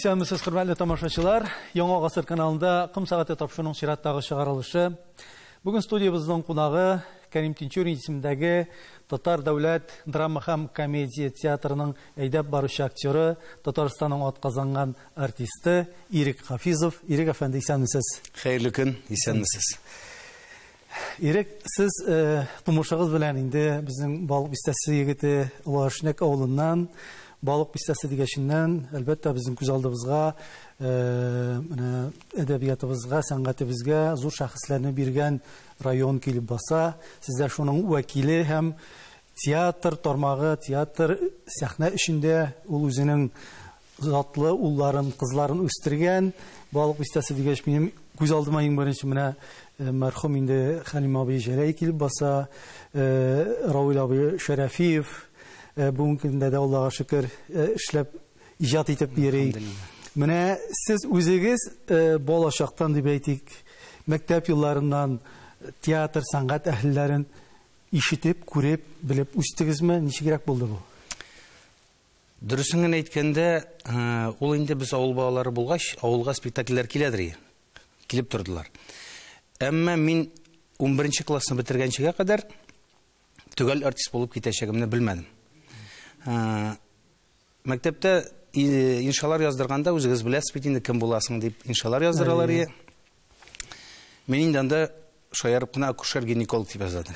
Исәнмесез, хөрмәтле тамашачылар. Яңа гасыр каналында Ком сәгате тапшыруның чираттагы чыгарылышы. Бүген студиябезнең кунагы Кәрим Тинчурин исемендәге Татар дәүләт драма һәм комедия театрының әйдәп баручы актеры, Татарстанның атказанган артисты Ирек Хафизов. Ирек әфәнде, исәнмесез. Хәерле көн, исәнмесез. Ирек, сез тумышыгыз белән инде безнең Балык бистәсе егете, Олы Ашнәк авылыннан. Балык бистәсе дигәченнән, әлбәттә, безнең күз алдыбызга, менә әдәбиятыбызга, сәнгатебезгә зур шәхесләрне биргән район килеп баса. Сез дә шуның вәкиле һәм театр тармагы, театр сәхнә эчендә ул үзенең затлы улларын, кызларын үстергән. Балык бистәсе дигәч, минем күз алдыма иң беренче менә мәрхүм инде Хәлим абый Җәләй килеп баса, Равил абый Шәрәфиев, бүгенге көндә дә Аллага шөкер эшләп, иҗат итеп йөри. Менә сез үзегез балачактан дип әйтик, мәктәп елларыннан театр, сәнгать әһелләрен ишетеп, күреп, белеп үстегезме? Ничегрәк булды бу? Дөресен генә әйткәндә, ул инде без авыл балалары булгач, авылга спектакльләр киләдер, килеп тордылар. Әмма мин 11 классны бетергәнчегә кадәр төгәл артист булып китәчәгемне белмәдем. Мәктәптә иншалар яздырганда үзегез беләсез бит инде кем буласың дип иншалар яздыралар иде. Мин инде анда шаярып кына акушер-гинеколог дип яздым.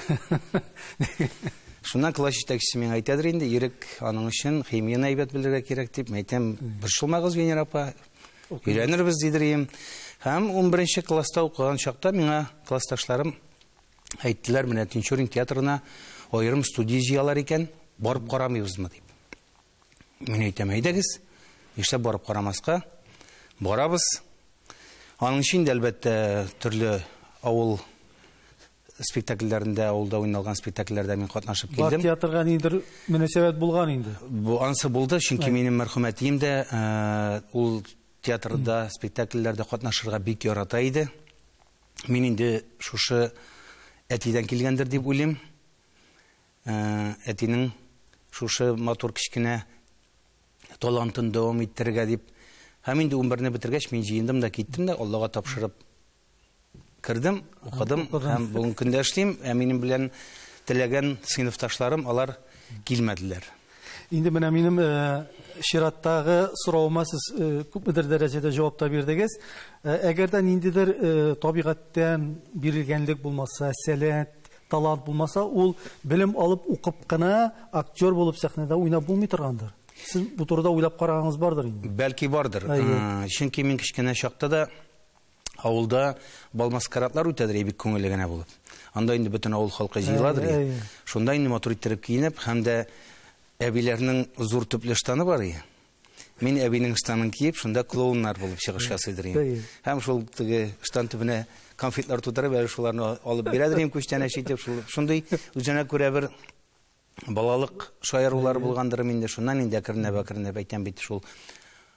Шуннан класс җитәкчесе миңа әйтәдер инде, Ирек, аның өчен химияне әйбәт белергә кирәк дип. Мин әйтәм, борчылмагыз, Венера апа, өйрәнербез дидер идем. Һәм 11 класста укыган чакта миңа классташларым әйттеләр, менә Тинчурин театрына аерым студия җыялар икән, барып карамыйбызмы дип. Мин әйтәм, әйдәгез, нишләп барып карамаска? Барабыз. Аның өчен дә, әлбәттә, төрле авыл спектакльләрендә, авылда уйналган спектакльләрдә мин катнашып Бар килдем. Театрга ниндидер мөнәсәбәт булган инде. Бу ансы булды, чөнки минем мәрхүм әтием дә, ул театрда, спектакльләрдә катнашырга бик ярата иде. Мин инде шушы әтидән килгәндер дип уйлыйм. Әтинең шушы матур кечкенә талантын дәвам иттерергә дип. Һәм инде 11-не бетергәч, мин җыендым да киттем дә, Аллага тапшырып кердем, укыдым һәм бүгенге көндә эшлим. Ә минем белән теләгән сыйныфташларым, алар килмәделәр. Инде менә минем чираттагы соравыма сез күпмедер дәрәҗәдә җавап та бирдегез. Әгәр дә ниндидер табигатьтән бирелгәнлек булмаса, сәләт, талант булмаса, ул белем алып укып кына актер булып сәхнәдә уйнап булмый торгандыр. Сез бу турыда уйлап караганыгыз бардыр инде. Бәлки бардыр. Чөнки мин кечкенә чакта да авылда бал-маскарадлар үтәдер, бик күңелле генә булып. Анда инде бөтен авыл халкы җыеладыр. Шунда инде матур иттереп киенеп, һәм дә әбиләрнең зур төпле штаны бар иде. Мин әбинең штанын киеп, шунда клоуннар булып чыгыш ясыйдыр идем. Һәм шул теге штан төбенә конфетлар тутырып, әле шуларны алып бирәдер идем, күчтәнәч итеп, шул шундый үзенә күрә бер балалык шаярулар булгандыр инде. Шуннан инде әкренләп-әкренләп әйтәм бит, шул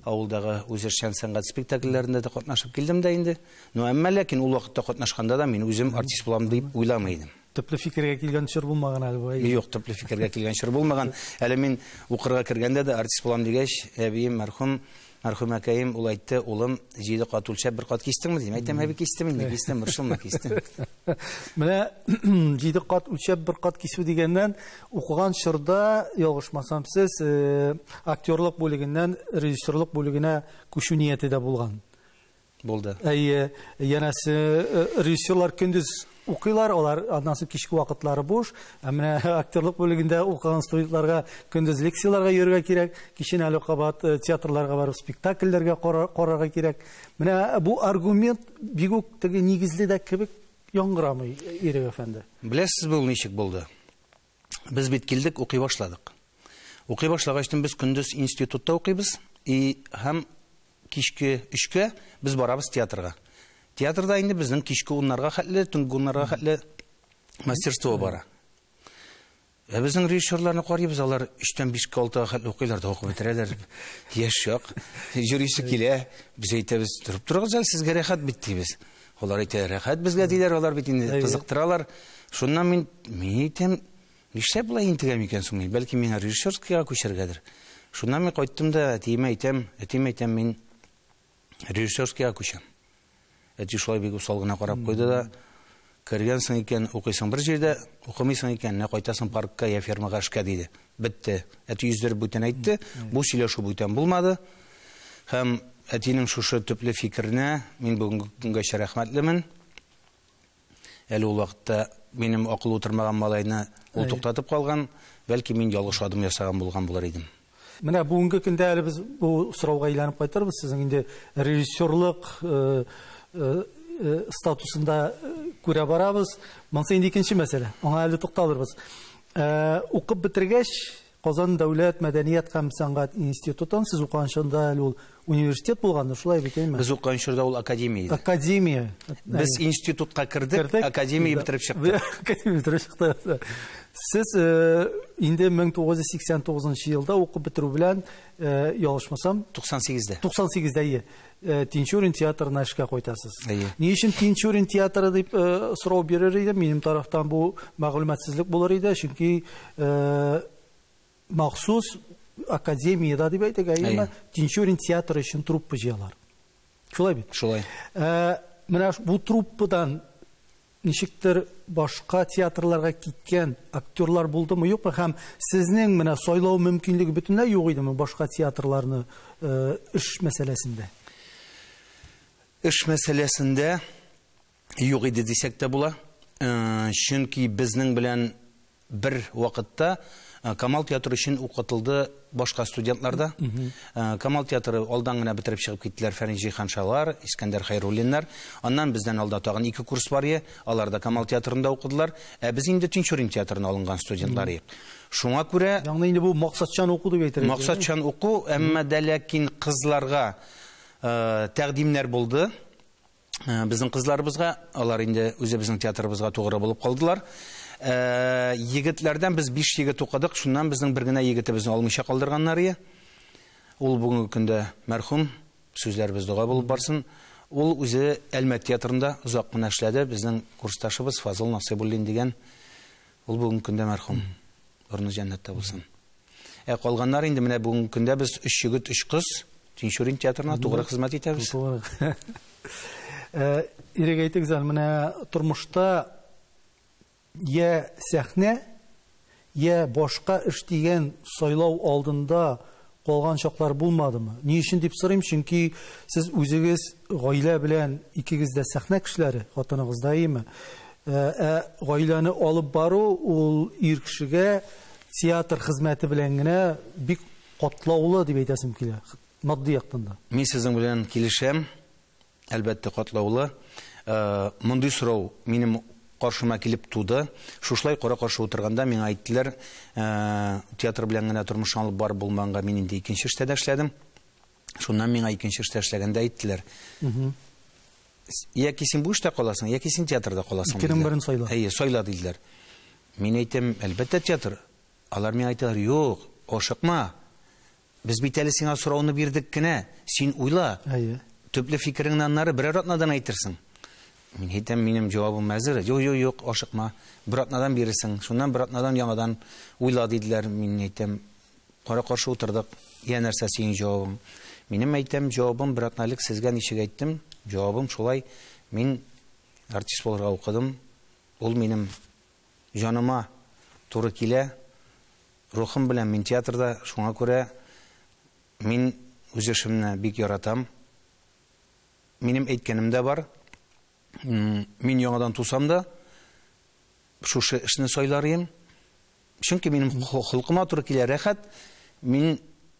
авылдагы үзешчән сәнгать спектакльләрендә дә катнашып килдем дә инде. Но әмма ләкин ул вакытта катнашканда да мин үзем артист булам дип уйламый идем. Төпле фикергә килгән чор булмаган әле бу, әйе. Юк, төпле фикергә килгән чор булмаган. Әле мин укырга кергәндә дә артист булам дигәч, әбием мәрхүм, мәрхүм әкәем, ул әйтте, улым, 7 кат үлчәп бер кат кистеңме дим. Әйтәм, әби, кистем инде, кистем, борчылма, кистем. Менә 7 кат үлчәп бер кат кисү дигәннән, укыган чорда, ялгышмасам, сез актерлык бүлегеннән режиссерлык бүлегенә күчү нияте дә булган. Булды. Әйе, янәсе, режиссерлар көндез укыйлар, алар аннан соң кичке вакытлары буш. Ә менә актерлык бүлегендә укыган студентларга көндез лекцияләргә йөрергә кирәк, кичен әле кабат театрларга барып спектакльләргә карарга кирәк. Менә бу аргумент бик үк теге нигезле дә кебек яңгырамый, Ирек әфәнде. Беләсезме, ул ничек булды? Без бит килдек, укый башладык. Укый башлагач, без көндез институтта укыйбыз, и һәм кичке 3-кә без барабыз театрга. Театрда инде безнең кичке уннарга хәтле, төнге уннарга хәтле мастерство бара. Ә безнең режиссерларны карыйбыз, алар өчтән бишкә алтыга хәтле укыйлар да укып бетерәләр. Яшь чак, йөрисе килә, без әйтәбез, торып торыгыз әле, сезгә рәхәт бит дибез. Алар әйтә, рәхәт безгә диләр, алар бит инде кызыктыралар. Шуннан мин әйтәм, нишләп болай интегәм икән соң мин? Бәлки миңа режиссерскийга күчәргәдер. Шуннан мин кайттым да әтиемә әйтәм, әтием әйтәм, мин Режиссерскийга күчәм. Әти шулай бик усал гына карап куйды да, кергәнсең икән, укыйсың бер җирдә, укымыйсың икән, менә кайтасың паркка я фермага эшкә, диде. Бетте. Әти йөздереп бүтән әйтте. Бу сөйләшү бүтән булмады. Һәм әтинең шушы төпле фикеренә мин бүгенге көнгәчә рәхмәтлемен. Әле ул вакытта минем акыл утырмаган малайны ул туктатып калган, бәлки мин ялгыш адым ясаган булган булыр идем. Менә бүгенге көндә әле без бу сорауга әйләнеп кайтырбыз. Сезнең инде режиссерлык статусында күрә барабыз. Монысы инде икенче мәсьәлә. Аңа әле тукталырбыз. Укып бетергәч, Казан дәүләт мәдәният һәм сәнгать институтын сез укыган чорда әле ул университет булгандыр, шулай бит, әйме? Без укыган чорда ул академия иде. Академия. Без институтка кердек, академия бетереп чыктык. Академия бетереп чыктык. Сез инде 1989 елда укып бетерү белән, ялгышмасам, 98-дә. 98-дә, ие. Тинчурин театрына эшкә кайтасыз. Ни өчен Тинчурин театры дип сорау бирер идем, минем тарафтан бу мәгълүматсызлык булыр иде, чөнки махсус академияда дип әйтик, әйеме, Тинчурин театры өчен труппа җыялар. Шулай бит? Шулай. Менә бу труппадан ничектер башка театрларга киткән актерлар булдымы, юкмы? Һәм сезнең менә сайлау мөмкинлеге бөтенләй юк идеме башка театрларны эш мәсьәләсендә? Эш мәсьәләсендә юк иде дисәк тә була. Чөнки безнең белән бер вакытта Камал театры өчен укытылды башка студентларда. Камал театры алдан гына бетереп чыгып киттеләр Фәрит Җиһаншалар, Искәндәр Хәйруллиннар. Аннан бездән алда тагын 2 курс бар иде. Алар да Камал театрында укыдылар. Ә без инде Тинчурин театрына алынган студентлар идек. Шуңа күрә Ягъни инде бу максатчан уку дип әйтергә. Максатчан уку, әмма дә ләкин кызларга тәкъдимнәр булды. Безнең кызларыбызга, алар инде үзебезнең театрыбызга тугры булып калдылар. Егетләрдән без 5 егет укыдык, шуннан безнең бер генә егетебезне алмыйча калдырганнар иде. Ул бүгенге көндә мәрхүм, сүзләребез дога булып барсын. Ул үзе Әлмәт театрында озак кына эшләде. Безнең курсташыбыз Фазыл Насыйбуллин дигән, ул бүгенге көндә мәрхүм. Орны җәннәттә булсын. Ә калганнар инде менә бүгенге көндә без 3 егет, 3 кыз Тинчурин театрына тугры хезмәт итәбез. Тугры. Ирек әйтегез әле, менә тормышта я сәхнә, я башка эш дигән сайлау алдында калган чаклар булмадымы? Ни өчен дип сорыйм, чөнки сез үзегез гаилә белән икегез дә сәхнә кешеләре, хатыныгыз да, әйеме? Ә гаиләне алып бару ул ир кешегә театр хезмәте белән генә бик катлаулы дип әйтәсем килә, матди яктан да. Мин сезнең белән килешәм. Әлбәттә катлаулы. Мондый сорау минем каршыма килеп туды. Шушылай кара-каршы утырганда миңа әйттеләр, театр белән генә тормышны алып барып булмаганга мин инде икенче эштә дә эшләдем. Шуннан миңа икенче эштә эшләгәндә әйттеләр. Яки син бу эштә каласың, яки син театрда каласың, Икенең диделәр. берен сайла. Әйе, сайла диделәр. Мин әйтәм, әлбәттә театр. Алар миңа әйтәләр, юк, ашыкма. Без бит әле сиңа сорауны бирдек кенә, син уйла. Әйе. Төпле фикереңне аннары берәр атнадан әйтерсең. Мин әйтәм, минем җавабым әзер. Юк, юк, юк, ашыкма. Бер атнадан бирерсең. Шуннан бер атнадан яңадан уйла диделәр. Мин әйтәм, кара-каршы утырдык. Я нәрсә синең җавабың? Минем әйтәм, җавабым бер атна элек сезгә ничек әйттем? Җавабым шулай. Мин артист булырга укыдым. Ул минем җаныма туры килә. Рухым белән мин театрда, шуңа күрә мин үз эшемне бик яратам. Минем әйткәнем дә бар. Мин яңадан тусам да, шушы эшне сайлар идем. Чөнки минем холкыма туры килә, рәхәт. Мин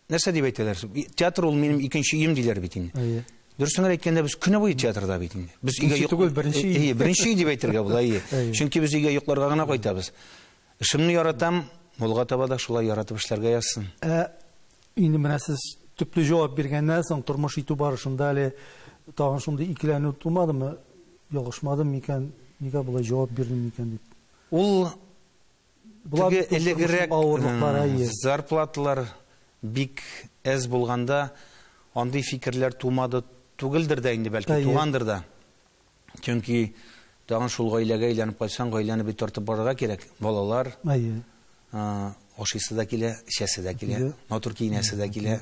нәрсә дип әйтәләр? Театр ул минем икенче өем диләр бит инде. Әйе. Дөресен генә әйткәндә, без көне буе театрда бит инде. Без өйгә Икенче йок- түгел, беренче өй. Әйе, беренче өй дип әйтергә була, әйе. Әйе. Чөнки без өйгә йокларга гына кайтабыз. Эшемне яратам, алга таба да шулай яратып эшләргә язсын. Инде менә сез төпле җавап биргәннән соң тормыш итү барышында әле тагын шундый икеләнү тумадымы? Ялгышмадым микән? Нигә болай җавап бирдем микән дип? Ул Була теге бит ул элегрәк, тормышның авырлыклары, әйе. зарплаталар бик әз булганда андый фикерләр тумады түгелдер дә инде, бәлки Әйе. тугандыр да. Чөнки тагын шул гаиләгә әйләнеп кайтсаң, гаиләне бит тартып барырга кирәк. Балалар, Әйе. ашыйсы да килә, эчәсе дә килә, Әйе. матур киенәсе дә килә.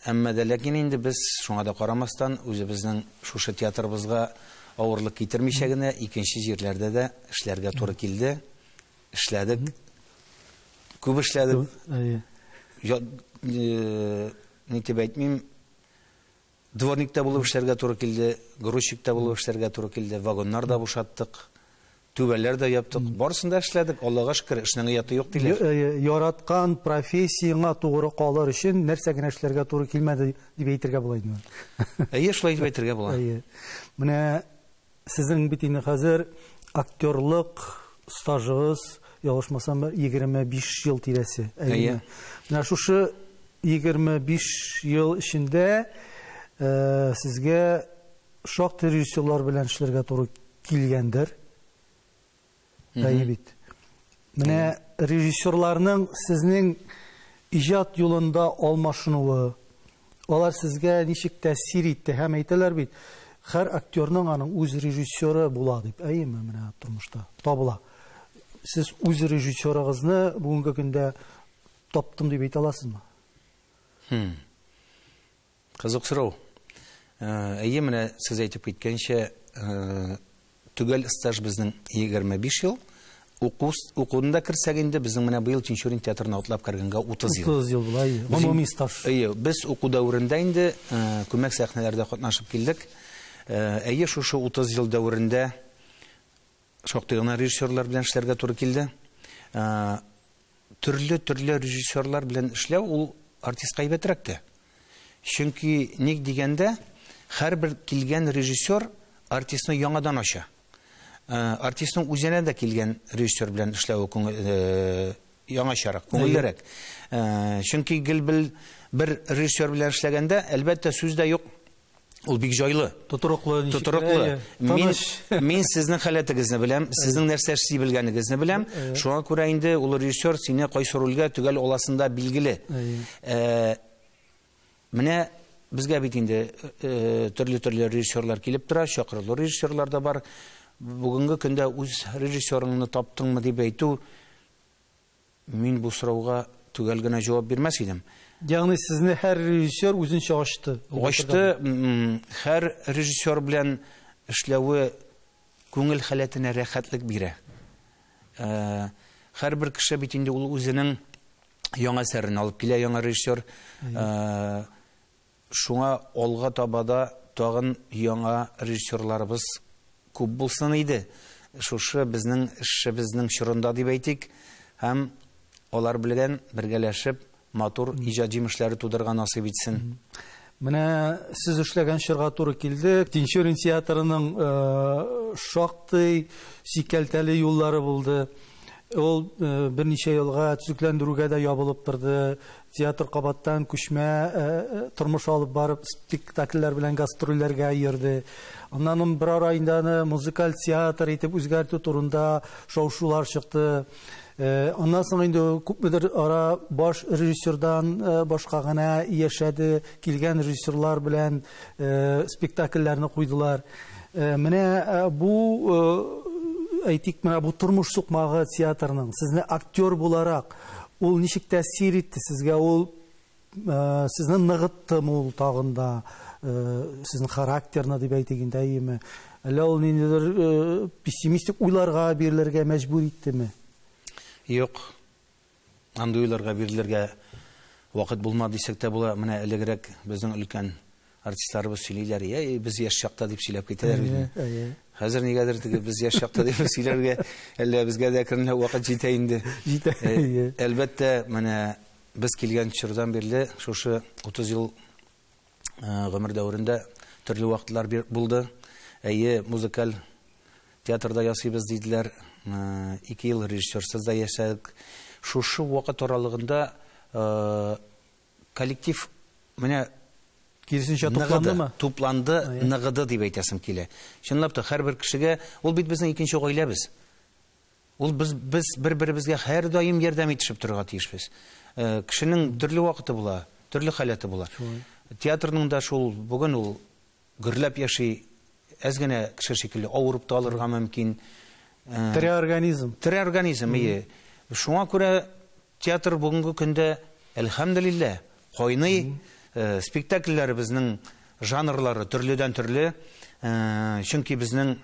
Әмма дә ләкин инде без шуңа да карамастан үзебезнең шушы театрыбызга авырлык китермичә генә икенче җирләрдә дә эшләргә туры килде. Эшләдек. Күп эшләдек. Ни дип әйтмим, дворникта булып эшләргә туры килде, грузчикта булып эшләргә туры килде, вагоннар да бушаттык, түбәләр дә яптык, барысын да эшләдек. Аллага шөкер, эшнең ояты юк диләр. Яраткан профессияңа тугры калыр өчен нәрсә генә эшләргә туры килмәде дип әйтергә була инде. Әйе, шулай дип әйтергә була. Менә сезнең бит инде хәзер актерлык стажыгыз, ялгышмасам, 25 ел тирәсе. Әйе. Менә шушы 25 ел эчендә сезгә шактый режиссерлар белән эшләргә туры килгәндер. Әйе бит. Менә режиссерларның сезнең иҗат юлында алмашынуы, алар сезгә ничек тәэсир итте? Һәм әйтәләр бит, һәр актерның аның үз режиссеры була дип. Әйеме, менә тормышта табыла. Сез үз режиссерыгызны бүгенге көндә таптым дип әйтә аласызмы? Кызык сорау. Әйе, менә сез әйтеп киткәнчә, төгәл стаж безнең 25 ел. Укуны да керсәк инде, безнең менә быел Тинчурин театрына атлап кергәнгә 30 ел. 30 ел була, әйе. Гомуми стаж. Әйе, без уку дәверендә инде күмәк сәхнәләрдә катнашып килдек. Әйе, шушы 30 ел дәверендә шактый гына режиссерлар белән эшләргә туры килде. Төрле-төрле режиссерлар белән эшләү ул артистка әйбәтрәк тә. Чөнки ник дигәндә, һәрбер килгән режиссер артистны яңадан ача. Артистның үзенә дә килгән режиссер белән эшләве яңачарак, күңеллерәк. Чөнки гел бер режиссер белән эшләгәндә, әлбәттә, сүз дә юк, ул бик җайлы. Тотрыклы. Тотрыклы. Мин сезнең халәтегезне беләм, сезнең нәрсә эшли белгәнегезне беләм. Шуңа күрә инде ул режиссер сине кайсы рольгә төгәл аласын да билгеле. Менә безгә бит инде төрле-төрле режиссерлар килеп тора, чакырулы режиссерлар да бар. Бүгенге көндә үз режиссерыңны таптыңмы дип әйтү, мин бу сорауга төгәл генә җавап бирмәс идем. Ягъни сезне һәр режиссер үзенчә ачты. Ачты, һәр режиссер белән эшләве күңел халәтенә рәхәтлек бирә. Һәрбер кеше бит инде ул үзенең яңа әсәрен алып килә, яңа режиссер. Шуңа алга таба да тагын яңа режиссерларыбыз күп булсын иде. Шушы безнең эшебезнең чорында дип әйтик, һәм алар белән бергәләшеп матур иҗат җимешләре тудырырга насыйп итсен. Менә сез эшләгән чорга туры килде. Тинчурин театрының шактый сикәлтәле юллары булды. Ул берничә елга төзекләндерүгә дә ябылып торды. Театр кабаттан күчмә тормыш алып барып, спектакльләр белән гастрольләргә йөрде. Аннан бер ара инде аны музыкаль театр итеп үзгәртү турында шау-шулар чыкты. Аннан соң инде күпмедер ара баш режиссердан башка гына яшәде, килгән режиссерлар белән спектакльләрне куйдылар. Менә бу, әйтик, менә бу тормыш сукмагы театрның сезне актер буларак ул ничек тәэсир итте сезгә, ул сезне ныгыттымы ул тагын да, сезнең характерны дип әйтик инде, әйеме? Әллә ул ниндидер пессимистик уйларга бирелергә мәҗбүр иттеме? Юк, андый уйларга бирелергә вакыт булмады дисәк тә була. Менә элегрәк безнең өлкән артистларыбыз сөйлиләр, «Әй, без яшь чакта» дип сөйләп китәләр бит. Хәзер нигәдер теге без яшь чакта дип сөйләргә, әллә безгә дә әкренләп вакыт җитә инде. Җитә. Әлбәттә, менә без килгән чордан бирле шушы 30 ел гомер дәверендә төрле вакытлар булды. Әйе, музыкаль театрда ясыйбыз диделәр. 2 ел режиссерсыз да яшәдек. Шушы вакыт аралыгында коллектив менә киресенчә тупландымы? Тупланды, ныгыды дип әйтәсем килә. Чынлап та һәрбер кешегә, ул бит безнең икенче гаиләбез. Ул без бер-беребезгә һәрдаим ярдәм итешеп торырга тиешбез. Кешенең төрле вакыты була, төрле халәте була. Театрның да шул бүген ул гөрләп яши, әз генә кеше шикелле авырып та алырга мөмкин. Тере организм. Тере организм, ие. Шуңа күрә театр бүгенге көндә, әлхәмдүлилләһ, кайный. Спектакльләребезнең жанрлары төрледән төрле, чөнки безнең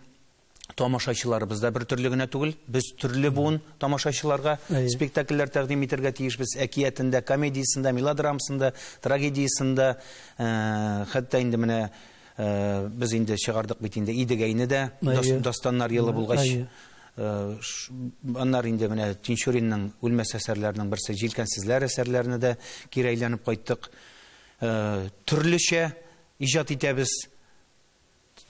тамашачыларыбыз да бер төрле генә түгел. Без төрле буын тамашачыларга спектакльләр тәкъдим итәргә тиешбез. Әкиятендә, комедиясендә, мелодрамасында, трагедиясендә, хәтта инде менә без инде чыгардык бит инде Идегәйне дә, дастаннар елы булгач. Аннары инде менә Тинчуринның үлмәс әсәрләренең берсе Җилкәнсезләр әсәрләренә дә кире әйләнеп кайттык. Төрлечә иҗат итәбез.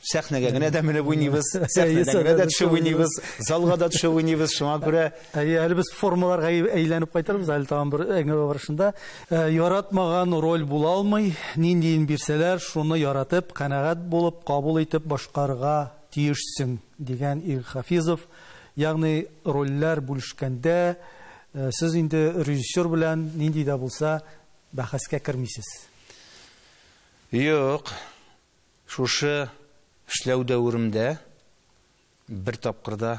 Сәхнәгә генә дә менеп уйныйбыз, сәхнәдән генә дә төшеп уйныйбыз, залга да төшеп уйныйбыз. Шуңа күрә әле без формаларга әйләнеп кайтырбыз, әле тагын бер әңгәмә барышында. Яратмаган роль була алмый, ниндиен бирсәләр, шуны яратып, канәгать булып, кабул итеп башкарырга тиешсең, дигән Ирек Хафизов. Ягъни рольләр бүлешкәндә сез инде режиссер белән нинди дә булса бәхәскә кермисез. Юк. Шушы эшләү дәверемдә бер тапкырда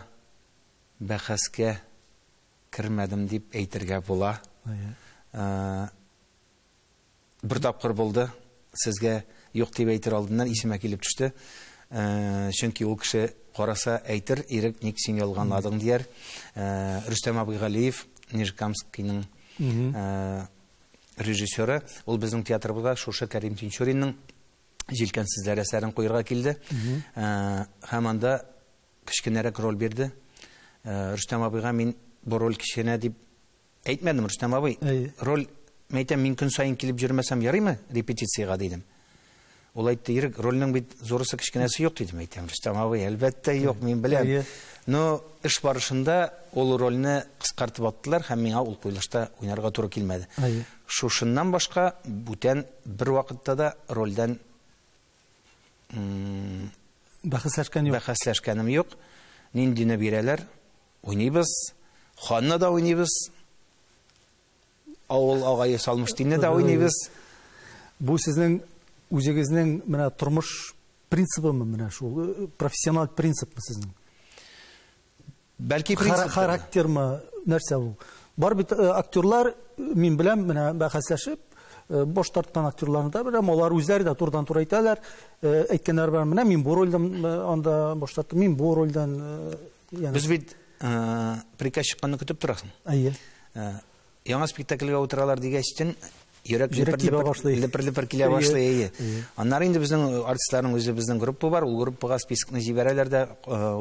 бәхәскә кермәдем дип әйтергә була. Бер тапкыр булды. Сезгә юк дип әйтер алдыннан исемә килеп төште. Чөнки ул кеше караса әйтер, Ирек, ник син ялганладың дияр. Рөстәм абый Галиев, Нижнекамскийның режиссеры, ул безнең театрыбызга шушы Кәрим Тинчуринның Җилкәнсезләр әсәрен куярга килде. Һәм анда кечкенәрәк роль бирде. Рөстәм абыйга мин бу роль кечкенә дип әйтмәдем. Рөстәм абый, роль, мин әйтәм, мин көн саен килеп йөрмәсәм ярыймы репетициягә дидем. Ул әйтте, Ирек, рольнең бит зурысы кечкенәсе юк дидем. Әйтәм, Рөстәм абый, әлбәттә юк, мин беләм. Но эш барышында ул рольне кыскартып аттылар һәм миңа ул куелышта уйнарга туры килмәде. Шушыннан башка бүтән бер вакытта да рольдән бәхәсләшкән юк. Бәхәсләшкәнем юк. Ниндине бирәләр, уйныйбыз. Ханны да уйныйбыз. Авыл агае Салмыштинны да уйныйбыз. Бу сезнең үзегезнең менә тормыш принцибымы, менә шул профессиональ принципмы сезнең? Бәлки принцип. Характермы, нәрсә ул? Бар бит актерлар, мин беләм, менә бәхәсләшеп баш тарткан актерларны да беләм, алар үзләре дә турыдан-туры әйтәләр, әйткәннәр бар, менә мин бу рольдән анда баш тарттым, мин бу рольдән. Без бит приказ чыкканны көтеп торасың. Әйе. Яңа спектакльгә утыралар дигәчтен йөрәк лепер-лепер килә башлый, әйе. Аннары инде безнең артистларның үзе безнең группа бар, ул группага спискны җибәрәләр дә,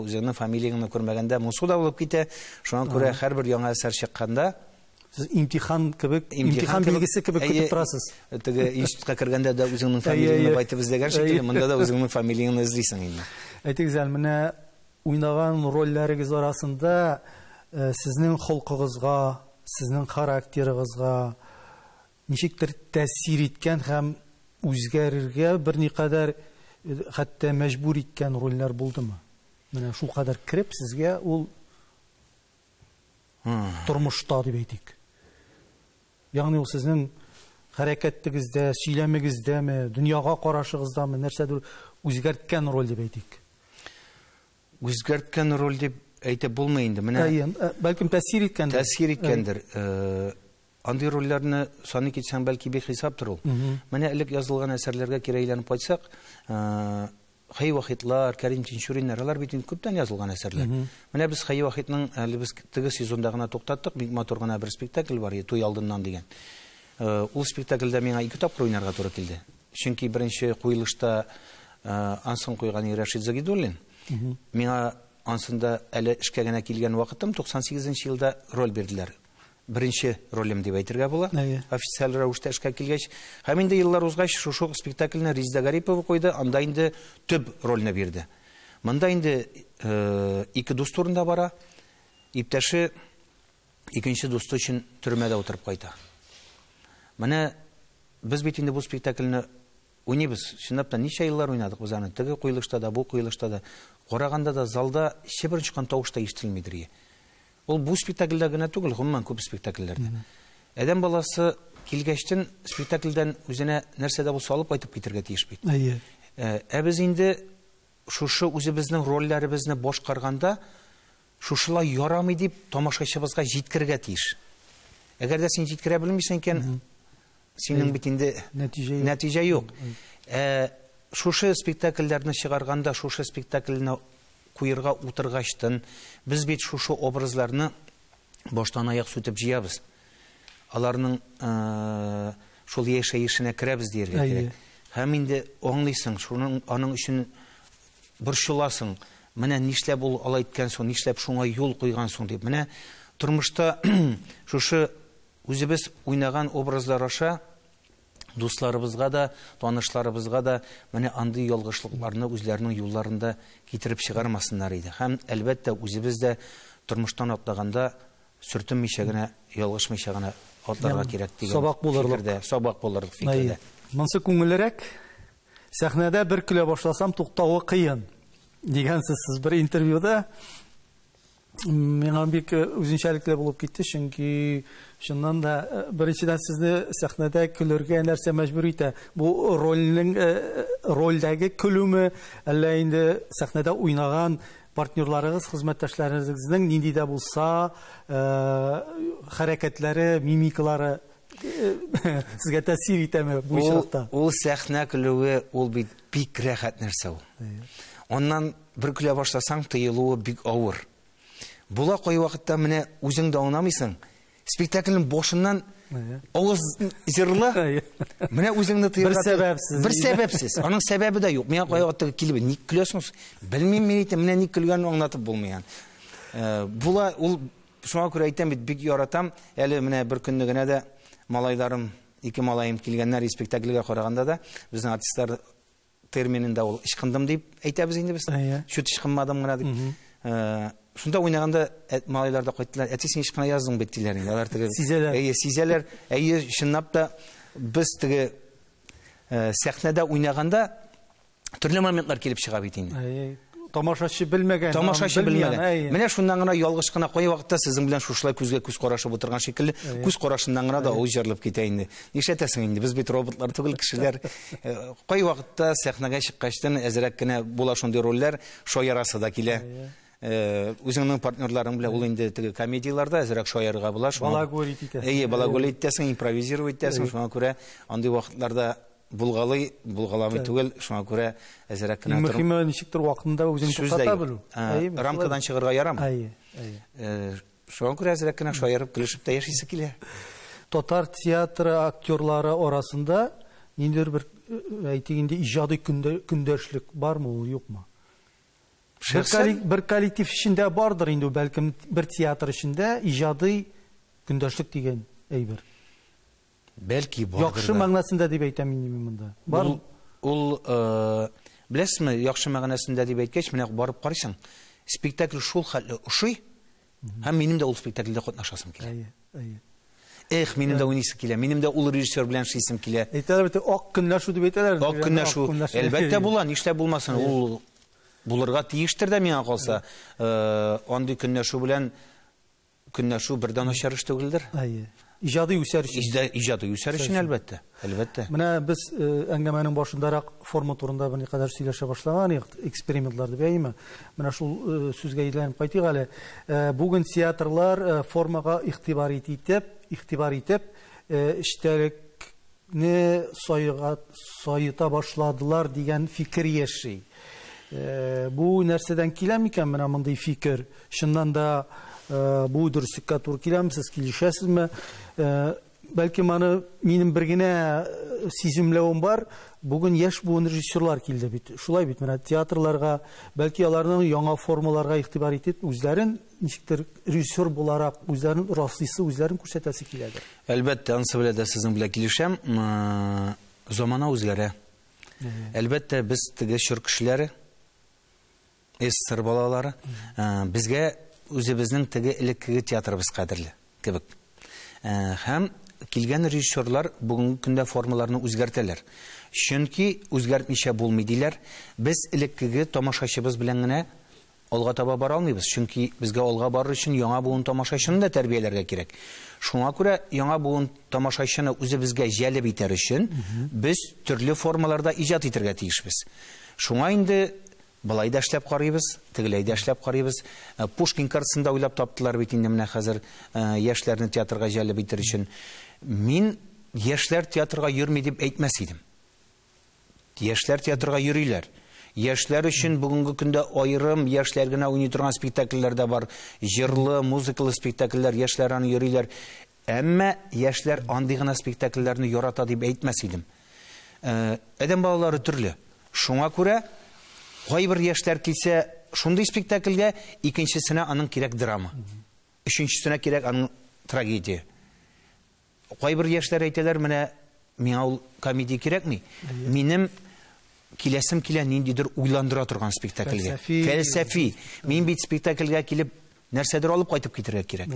үзеңнең фамилияңне күрмәгәндә моңсу да булып китә. Шуңа күрә һәрбер яңа әсәр чыкканда сез имтихан кебек, имтихан билгесе кебек көтеп торасыз. Теге институтка кергәндә дә үзеңнең фамилияңне байтып эзләгән шикелле, монда да үзеңнең фамилияңне эзлисең инде. Әйтегез әле, менә уйнаган рольләрегез арасында сезнең холкыгызга, сезнең характерыгызга ничектер тәэсир иткән һәм үзгәрергә берникадәр хәтта мәҗбүр иткән рольләр булдымы? Менә шул кадәр кереп сезгә ул тормышта дип әйтик. Ягъни ул сезнең хәрәкәтегездә, сөйләмегездәме, дөньяга карашыгыздамы, нәрсәдер үзгәрткән роль дип әйтик. Үзгәрткән роль дип әйтеп булмый инде. Менә бәлкем тәэсир иткәндер. Тәэсир иткәндер. Андый рольләрне саный китсәң, бәлки бик хисаптыр ул. Менә элек язылган әсәрләргә кире әйләнеп кайтсак, Хәй Вахитлар, Кәрим Тинчуриннар, алар бит инде күптән язылган әсәрләр. Менә без Хәй Вахитның әле без теге сезонда гына туктаттык, бик матур гына бер спектакль бар, Туй алдыннан дигән. Ул спектакльдә миңа ике тапкыр уйнарга туры килде. Чөнки беренче куелышта ансын куйган Рәшит Загидуллин. Миңа ансында әле эшкә генә килгән вакытым 98 елда роль бирделәр. Беренче ролем дип әйтергә була. Официаль рәвештә эшкә килгәч. Һәм инде еллар узгач, шушы спектакльне Резеда Гарипова куйды, анда инде төп рольне бирде. Монда инде ике дус турында бара. Иптәше икенче дусты өчен төрмәдә утырып кайта. Менә без бит инде бу спектакльне уйныйбыз. Чынлап та ничә еллар уйнадык без аны. Теге куелышта да, бу куелышта да. Караганда да залда чыбыр чыккан тавыш та ишетелмидер. Ул бу спектакльдә генә түгел, гомумән күп спектакльләрдә. Адәм баласы килгәчтен спектакльдән үзенә нәрсә дә булса алып кайтып китергә тиеш бит. Әйе. Ә без инде шушы үзебезнең рольләребезне башкарганда шушылай ярамый дип тамашачыбызга җиткерергә тиеш. Әгәр дә син җиткерә белмисең икән, синең бит инде нәтиҗә юк. Шушы спектакльләрне чыгарганда, шушы спектакльне куерга утыргачтын, без бит шушы образларны баштан аяк сүтеп җыябыз. Аларның шул яшәешенә керәбез дияргә кирәк. Һәм инде аңлыйсың, шуның аның өчен борчыласың. Менә нишләп ул алай иткән соң, нишләп шуңа юл куйган соң дип. Менә тормышта шушы үзебез уйнаган образлар аша дусларыбызга да, танышларыбызга да менә андый ялгышлыкларны үзләренең юлларында китереп чыгармасыннар иде. Һәм әлбәттә үзебез дә тормыштан атлаганда сөртенмичә генә, ялгышмыйча гына атларга кирәк дигән сабак булырлык фикердә, сабак булырлык фикердә. Монсы күңеллерәк. Сәхнәдә бер көлә башласам туктавы кыен дигәнсез сез бер интервьюда. Миңа бик үзенчәлекле булып китте, чөнки чыннан да беренчедән сезне сәхнәдә көлергә нәрсә мәҗбүр итә? Бу рольнең рольдәге көлүме, әллә инде сәхнәдә уйнаган партнерларыгыз, хезмәттәшләрегезнең нинди дә булса хәрәкәтләре, мимикалары сезгә тәэсир итәме бу очракта? Ул сәхнә көлүе, ул бит бик рәхәт нәрсә ул. Аннан бер көлә башласаң, тыелуы бик авыр. Була кай вакытта менә үзең дә аңламыйсың. Спектакльнең башыннан авыз җырлы. Менә үзеңне тыярга. Бер сәбәпсез. Бер сәбәпсез. Аның сәбәбе дә юк. Миңа кай вакытта килеп, ник көләсең? Белмим мин әйтәм, менә ник көлгәнен аңлатып булмый. Була ул, шуңа күрә әйтәм бит, бик яратам. Әле менә бер көнне генә дә малайларым, ике малаем килгәннәр спектакльгә караганда да, безнең артистлар терминында ул ычкындым дип әйтәбез инде без. Чүт ычкынмадым гына дип. Шунда уйнаганда малайлар да кайттылар. Әти, син ычкына яздың бит диләр инде. Алар теге сизәләр. Әйе, сизәләр. Әйе, чынлап та без теге сәхнәдә уйнаганда төрле моментлар килеп чыга бит инде. Әйе. Тамашачы белмәгән. Тамашачы белмәгән. Менә шуннан гына ялгыш кына кай вакытта сезнең белән шушылай күзгә күз карашып утырган шикелле, күз карашыннан гына да авыз җырылып китә инде. Нишләтәсең инде? Без бит роботлар түгел, кешеләр. Кай вакытта сәхнәгә чыккачтан әзрәк кенә була шундый рольләр, шаярасы да килә. Үзеңнең партнерларың белән ул инде теге комедияләрдә әзрәк шаярырга була. Балагулить итәсең. Әйе, балагулить итәсең, импровизировать итәсең. Шуңа күрә андый вакытларда булгалый, булгаламый түгел, шуңа күрә әзрәк кенә торып. Мөһиме ничектер вакытында үзеңне туктата белү. Рамкадан чыгарга ярамый. Әйе, әйе. Шуңа күрә әзрәк кенә шаярып, көлешеп тә яшисе килә. Татар театры актерлары арасында ниндидер бер, әйтик инде, иҗади көндәшлек бармы ул, юкмы? Бер коллектив эчендә бардыр инде, бәлкем бер театр эчендә иҗади көндәшлек дигән әйбер. Бәлки бардыр. Яхшы мәгънәсендә дип әйтәм инде мин монда. Бар. Ул, беләсезме, яхшы мәгънәсендә дип әйткәч, менә барып карыйсың, спектакль шул хәтле ошый, һәм минем дә ул спектакльдә катнашасым килә. Әйе, әйе. Эх, минем дә уйныйсы килә, минем дә ул режиссер белән эшлисем килә. Әйтәләр бит, ак көнләшү дип әйтәләр. Ак көнләшү. Әлбәттә була, нишләп булмасын, ул булырга тиештер дә миңа калса. Андый көнләшү белән көнләшү бердән начар эш түгелдер. Әйе. Иҗади үсәр өчен. Иҗади үсәр өчен, әлбәттә. Әлбәттә. Менә без әңгәмәнең башындарак форма турында берникадәр сөйләшә башлаган идек, экспериментлар дип, әйеме? Менә шул сүзгә әйләнеп кайтыйк әле. Бүген театрлар формага игътибар итеп, эчтәлекне саета башладылар дигән фикер яши. Бу нәрсәдән килә микән менә мондый фикер? Чыннан да бу дөреслеккә туры киләме, сез килешәсезме? Бәлкем аны минем бер генә сиземләвем бар. Бүген яшь буын режиссерлар килде бит. Шулай бит, менә театрларга, бәлки аларның яңа формаларга игътибар итеп, үзләрен ничектер режиссер буларак үзләрен раслыйсы, үзләрен күрсәтәсе киләдер. Әлбәттә, ансы белән дә сезнең белән килешәм. Замана үзгәрә. Әлбәттә, без теге чор кешеләре, СССР балалары, безгә үзебезнең теге элеккеге театрыбыз кадерле кебек. Һәм килгән режиссерлар бүгенге көндә формаларны үзгәртәләр. Чөнки үзгәртмичә булмый диләр. Без элеккеге тамашачыбыз белән генә алга таба бара алмыйбыз. Чөнки безгә алга барыр өчен яңа буын тамашачыны да тәрбияләргә кирәк. Шуңа күрә яңа буын тамашачыны үзебезгә җәлеп итәр өчен без төрле формаларда иҗат итәргә тиешбез. Шуңа инде былай да эшләп карыйбыз, тегеләй дә эшләп карыйбыз. Пушкин картасында уйлап таптылар бит инде менә хәзер яшьләрне театрга җәлеп итәр өчен. Мин Яшьләр театрга йөрми дип әйтмәс идем. Яшьләр театрга йөриләр. Яшьләр өчен бүгенге көндә аерым яшьләр генә уйный торган спектакльләр дә бар. Җырлы, музыкалы спектакльләр, яшьләр аны йөриләр. Әмма яшьләр андый гына спектакльләрне ярата дип әйтмәс идем. Адәм балалары төрле. Шуңа күрә кайбер яшьләр килсә шундый спектакльгә, икенчесенә аның кирәк драма. Өченчесенә кирәк аның трагедия. Кайбер яшьләр әйтәләр, менә миңа ул комедия кирәкми. Минем киләсем килә ниндидер уйландыра торган спектакльгә. Фәлсәфи. Мин бит спектакльгә килеп нәрсәдер алып кайтып китәргә кирәк.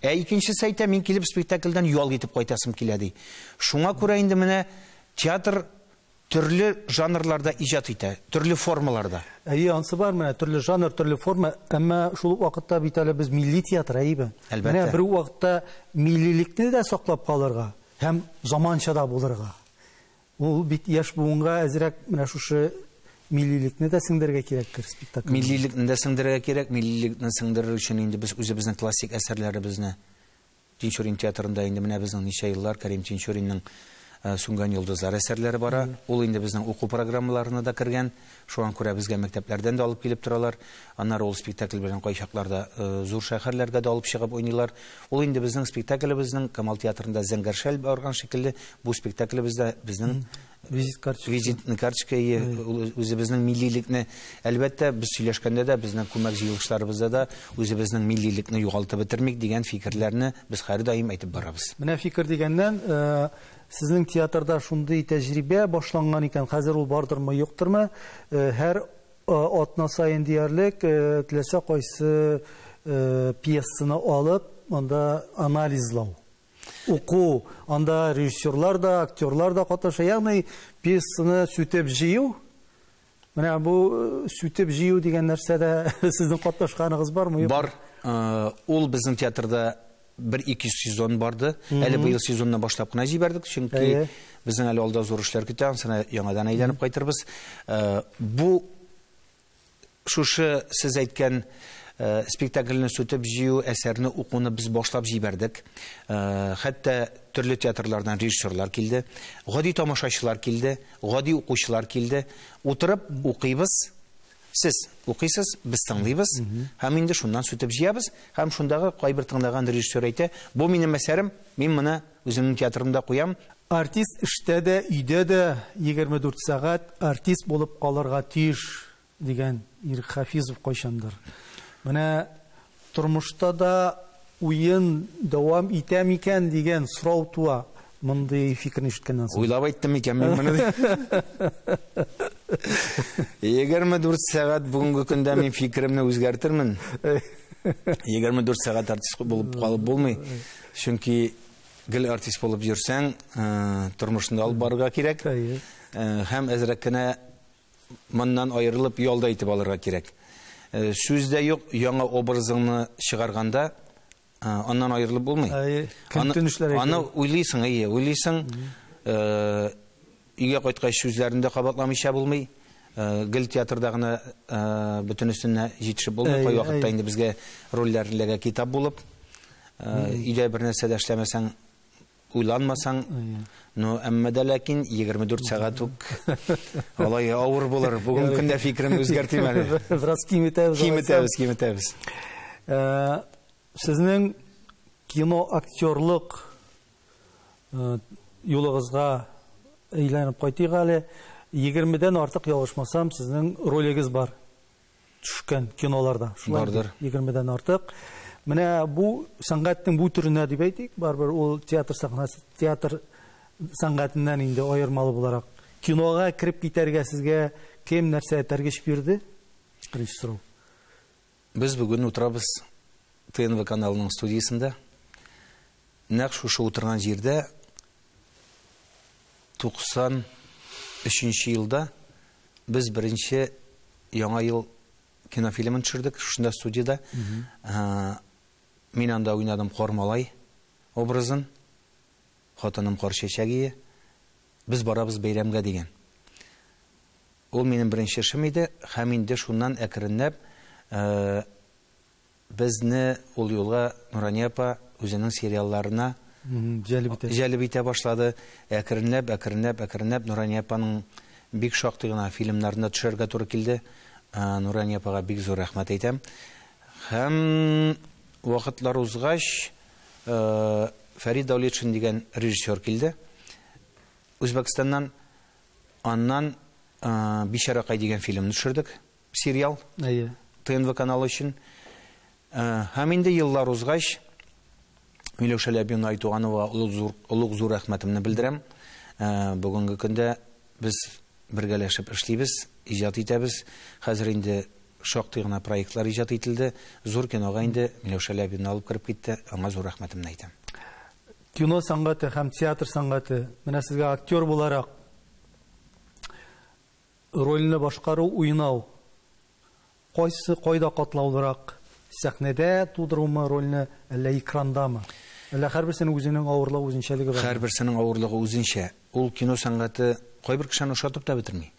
Ә икенчесе әйтә, мин килеп спектакльдән ял итеп кайтасым килә ди. Шуңа күрә инде менә театр төрле жанрларда иҗат итә, төрле формаларда. Әйе, ансы бар менә, төрле жанр, төрле форма, әмма шул ук вакытта бит әле без милли театр, әйеме? Әлбәттә. Менә бер вакытта миллилекне дә саклап калырга һәм заманча да булырга. Ул бит яшь буынга әзрәк менә шушы миллилекне дә сеңдерергә кирәктер спектакль. Миллилекне дә сеңдерергә кирәк. Миллилекне сеңдерер өчен инде без үзебезнең классик әсәрләребезне Тинчурин театрында инде менә безнең ничә еллар Кәрим Тинчуринның Сүнгән йолдызлар әсәрләре бара. Ул инде безнең уку программаларына да кергән. Шуңа күрә безгә мәктәпләрдән дә алып килеп торалар. Аннары ул спектакль белән кайчакларда зур шәһәрләргә дә алып чыгып уйныйлар. Ул инде безнең спектаклебезнең Камал театрында Зәңгәр шәл барган шикелле, бу спектаклебездә безнең визит карточка. Визит карточка, үзебезнең миллилекне, әлбәттә, без сөйләшкәндә дә, безнең күмәк җыелышларыбызда да үзебезнең миллилекне югалтып бетермик дигән фикерләрне без һәрдаим әйтеп барабыз. Менә фикер дигәннән, сезнең театрда шундый тәҗрибә башланган икән, хәзер ул бардырмы, юктырмы? Һәр атна саен диярлек теләсә кайсы пьесаны алып, анда анализлау, уку, анда режиссерлар да, актерлар да катнаша, ягъни пьесаны сүтеп җыю. Менә бу сүтеп җыю дигән нәрсәдә сезнең катнашканыгыз бармы? Бар. Ул безнең театрда 1-2 сезон барды. Әле быел сезонны башлап кына җибәрдек, чөнки безнең әле алда зур эшләр көтә, ансына яңадан әйләнеп кайтырбыз. Бу шушы сез әйткән спектакльне сүтеп җыю, әсәрне укуны без башлап җибәрдек. Хәтта төрле театрлардан режиссерлар килде, гади тамашачылар килде, гади укучылар килде. Утырып укыйбыз. Сез укыйсыз, без тыңлыйбыз, һәм инде шуннан сүтеп җыябыз, һәм шундагы кайбер тыңлаган режиссер әйтә, бу минем әсәрем, мин моны үземнең театрымда куям. Артист эштә дә, өйдә дә 24 сәгать артист булып калырга тиеш дигән Ирек Хафизов кайчандыр. Менә тормышта да уен дәвам итә микән дигән сорау туа. Мондый фикерне ишеткәннән соң. Уйлап әйттем микән мин моны? 24 сәгать бүгенге көндә мин фикеремне үзгәртермен. 24 сәгать артист булып калып булмый. Чөнки гел артист булып йөрсәң, тормышыңны алып барырга кирәк. Һәм әзрәк кенә моннан аерылып ял да итеп алырга кирәк. Сүз дә юк, яңа образыңны чыгарганда аннан аерылып булмый. Аны уйлыйсың, әйе, уйлыйсың. Өйгә кайткач сүзләрен дә кабатламыйча булмый. Гел театрда гына бөтенесенә җитешеп булмый. Кайвакытта инде безгә рольләр эләгә китап булып, өйдә бер нәрсә дә эшләмәсәң, уйланмасаң, но әмма дә ләкин 24 сәгать үк алай авыр булыр. Бүгенге көндә фикеремне үзгәртим әле. Бераз киметәбез. Киметәбез, киметәбез. Сезнең кино актерлык юлыгызга әйләнеп кайтыйк әле. 20-дән артык ялгышмасам, сезнең ролегез бар төшкән киноларда. Бардыр. 20-дән артык. Менә бу сәнгатьнең бу төренә дип әйтик, барыбер ул театр сәхнәсе, театр сәнгатеннән инде аермалы буларак. Кинога кереп китәргә сезгә кем нәрсә этәргеч бирде? Беренче сорау. Без бүген утырабыз ТНВ каналының студиясендә. Нәкъ шушы утырган җирдә 93 елда без беренче Яңа ел кинофильмын төшердек, шушында студияда. Мин анда уйнадым Кар малай образын, хатыным Кар чәчәге. Без барабыз бәйрәмгә дигән. Ул минем беренче эшем иде, һәм инде шуннан әкренләп безне ул юлга Нурания апа үзенең сериалларына Җәлеп итә башлады. Әкренләп, әкренләп, әкренләп Нурания апаның бик шактый гына фильмнарында төшәргә туры килде. Нурания апага бик зур рәхмәт әйтәм. Һәм вакытлар узгач, Фәрид Дәүлетшин дигән режиссер килде. Үзбәкстаннан. Аннан Бичаракай дигән фильмны төшердек, сериал. Әйе. ТНВ каналы өчен. Һәм инде еллар узгач, Миләүшә Ләбиевна Айтуганова олуг зур рәхмәтемне белдерәм. Бүгенге көндә без бергәләшеп эшлибез, иҗат итәбез. Хәзер инде шактый гына проектлар иҗат ителде. Зур кинога инде Миләүшә Ләбиевна алып кереп китте. Аңа зур рәхмәтемне әйтәм. Кино сәнгате һәм театр сәнгате. Менә сезгә актер буларак рольне башкару, уйнау кайсы кайда катлаулырак? Сәхнәдә тудырумы рольне, әллә экрандамы? Әллә һәрберсенең үзенең авырлыгы, үзенчәлеге бар? Һәрберсенең авырлыгы үзенчә. Ул кино сәнгате кайбер кешене ошатып та бетерми.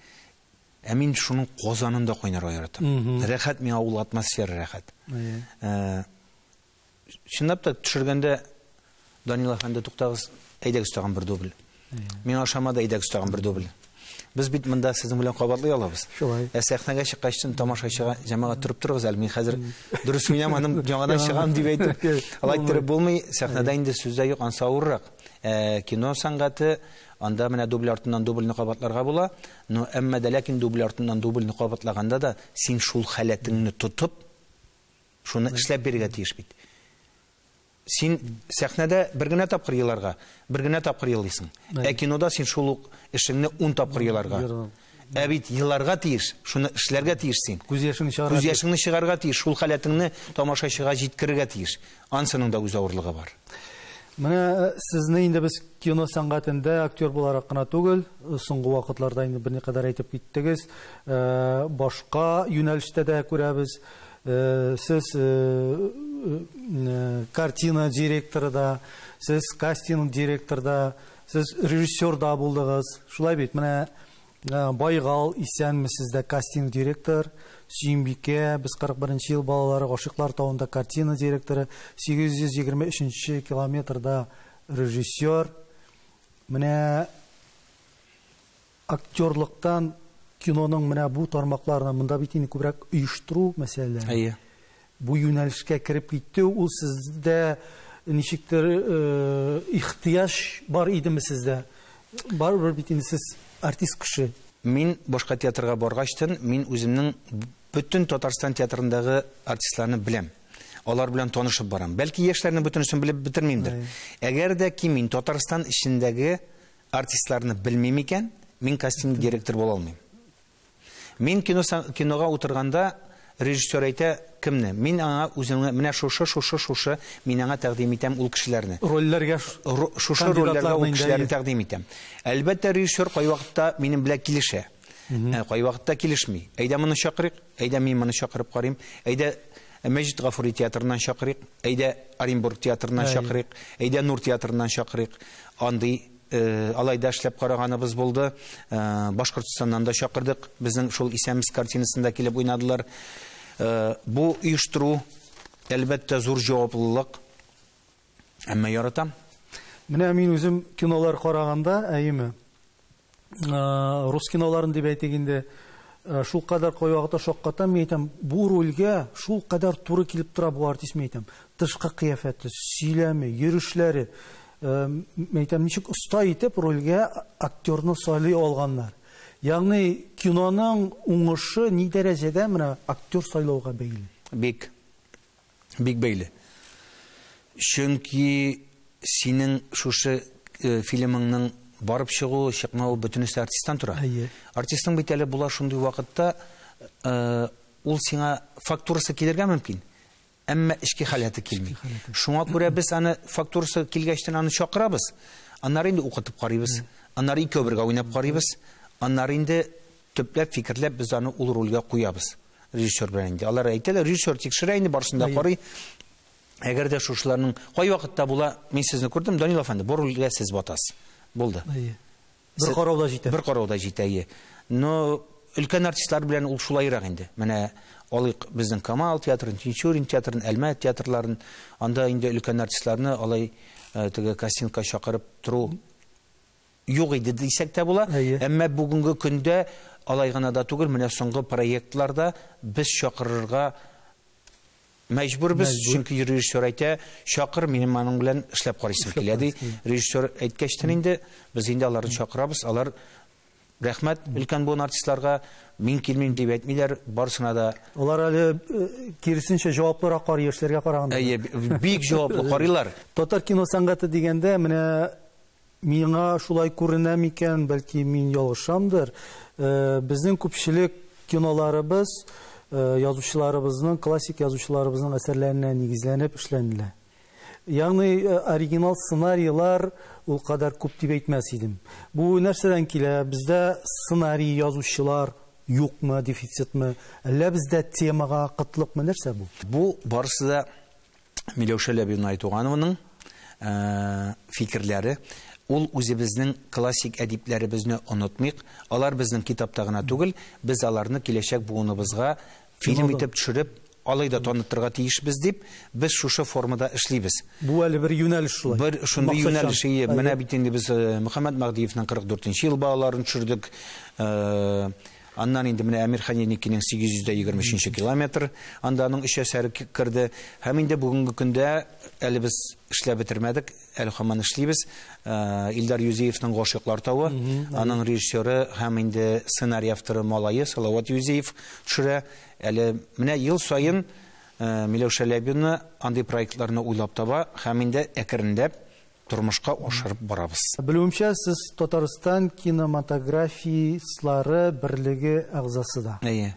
Ә мин шуның казанында кайнарга яратам. Рәхәт миңа ул атмосфера рәхәт. Чынлап та төшергәндә Данил әфәнде, туктагыз, әйдәгез тагын бер дубль. Миңа ошамады, әйдәгез тагын бер дубль. Без бит монда сезнең белән кабатлый алабыз. Шулай. Ә сәхнәгә чыккач, тамашачыга җәмәгать торып торыгыз әле, мин хәзер дөрес уйнамадым, яңадан чыгам дип әйтеп. Алай иттереп булмый, сәхнәдә инде сүз дә юк, ансы авыррак. Кино сәнгате, анда менә дубль артыннан дубльне кабатларга була, но әмма дә ләкин дубль артыннан дубльне кабатлаганда да син шул халәтеңне тотып, шуны эшләп бирергә тиеш бит. Син сәхнәдә бер генә тапкыр еларга, бер генә тапкыр елыйсың. Ә кинода син шул ук эшеңне 10 тапкыр еларга. Ә бит еларга тиеш, шуны эшләргә тиеш син. Күз яшеңне чыгарга. Күз яшеңне чыгарга тиеш, шул халәтеңне тамашачыга җиткерергә тиеш. Ансының да үз авырлыгы бар. Менә сезне инде без кино сәнгатендә актер буларак кына түгел, соңгы вакытларда инде берникадәр әйтеп киттегез, башка юнәлештә дә күрәбез. Сез картина директоры да, сез кастинг директоры да, сез режиссер да булдыгыз. Шулай бит, менә Байгал, исәнмесез дә кастинг директор, Сөембикә, без 41 ел балалары, Гашыйклар тавында картина директоры, 823 километрда режиссер. Менә актерлыктан киноның менә бу тармакларына, монда бит инде күбрәк оештыру мәсьәләләре. Әйе. Бу юнәлешкә кереп китте, ул сездә ничектер ихтыяҗ бар идеме сездә? Барыбер бит инде сез артист кеше. Мин башка театрга баргачтын, мин үземнең бөтен Татарстан театрындагы артистларны беләм. Алар белән танышып барам. Бәлки яшьләрнең бөтенесен белеп бетермимдер. Әгәр дә ки мин Татарстан эчендәге артистларны белмим икән, мин кастинг директор була алмыйм. Мин кинога утырганда режиссер әйтә кемне? Мин аңа үземне менә шушы, шушы, шушы, мин аңа тәкъдим итәм ул кешеләрне. Рольләргә шушы рольләргә ул кешеләрне тәкъдим итәм. Әлбәттә, режиссер кайвакытта минем белән килешә. Кайвакытта килешми. Әйдә моны чакырыйк, әйдә мин моны чакырып карыйм, әйдә Мәҗит Гафури театрыннан чакырыйк, әйдә Оренбург театрыннан чакырыйк, әйдә Нур театрыннан чакырыйк. Андый алай да эшләп караганыбыз булды. Башкортостаннан да чакырдык. Безнең шул Исәнмез картинасында килеп уйнадылар. Бу оештыру, әлбәттә, зур җаваплылык. Әмма яратам. Менә мин үзем кинолар караганда, әйеме, рус киноларын дип әйтик инде, шул кадәр кайвакытта шаккатам, мин әйтәм, бу рольгә шул кадәр туры килеп тора бу артист, мин әйтәм. Тышкы кыяфәте, сөйләме, йөрешләре, мин әйтәм, ничек оста итеп рольгә актерны сайлый алганнар. Ягъни киноның уңышы ни дәрәҗәдә менә актер сайлауга бәйле? Бик, бик бәйле. Чөнки синең шушы фильмыңның барып чыгуы, чыкмавы бөтенесе артисттан тора. Артистның бит әле була шундый вакытта, ул сиңа фактурасы килергә мөмкин, әмма эчке халәте килми. Шуңа күрә без аны фактурасы килгәчтен аны чакырабыз. Аннары инде укытып карыйбыз, аннары икәү бергә уйнап карыйбыз, аннары инде төпләп, фикерләп без аны ул рольгә куябыз. Режиссер белән инде. Алар әйтәләр, режиссер тикшерә инде, барысын да карый. Әгәр дә шушыларның кай вакытта була, мин сезне күрдем, Данил әфәнде, бу рольгә сез батасыз. Булды. Бер карауда җитә. Бер карауда җитә, әйе. Но өлкән артистлар белән ул шулайрак инде. Менә алыйк безнең Камал театрын, Тинчурин театрын, Әлмәт театрларын, анда инде өлкән артистларны алай теге кастингка чакырып тору юк иде дисәк тә була. Әмма бүгенге көндә алай гына да түгел, менә соңгы проектларда без чакырырга мәҗбүрбез, чөнки режиссер әйтә, чакыр, минем аның белән эшләп карыйсым килә ди. Режиссер әйткәчтен инде без инде аларны чакырабыз, алар рәхмәт өлкән буын артистларга, мин килмим дип әйтмиләр, барысына да. Алар әле киресенчә җаваплырак карый яшьләргә караганда. Әйе, бик җаваплы карыйлар. Татар кино сәнгате дигәндә, менә миңа шулай күренә микән, бәлки мин ялгышамдыр. Безнең күпчелек киноларыбыз язучыларыбызның, классик язучыларыбызның әсәрләренә нигезләнеп эшләнелә. Ягъни оригинал сценарийлар ул кадәр күп дип әйтмәс идем. Бу нәрсәдән килә? Бездә сценарий язучылар юкмы, дефицитмы? Әллә бездә темага кытлыкмы, нәрсә бу? Бу барысы да Миләүшә Ләбибовна Айтуганованың фикерләре. Ул үзебезнең классик әдипләребезне онытмыйк. Алар безнең китапта гына түгел, без аларны киләчәк буыныбызга фильм итеп төшереп, алай да таныттырырга тиешбез дип, без шушы формада эшлибез. Бу әле бер юнәлеш шулай. Бер шундый юнәлеш. Менә бит инде без Мөхәммәт Мәһдиевнең 44 ел балаларын төшердек. Аннан инде менә Әмирхан Еникинең 823 километр, анда аның 3 әсәре керде. Һәм инде бүгенге көндә әле без эшләп бетермәдек, әле һаман эшлибез. Илдар Юзеевның Гашыйклар тавы, аның режиссеры һәм инде сценарий авторы малае Салават Юзеев төшерә. Әле менә ел саен Миләүшә Ләбибовна андый проектларны уйлап таба һәм инде әкренләп тормышка ашырып барабыз. Белүемчә, сез Татарстан кинематографистлары берлеге әгъзасы да. Әйе.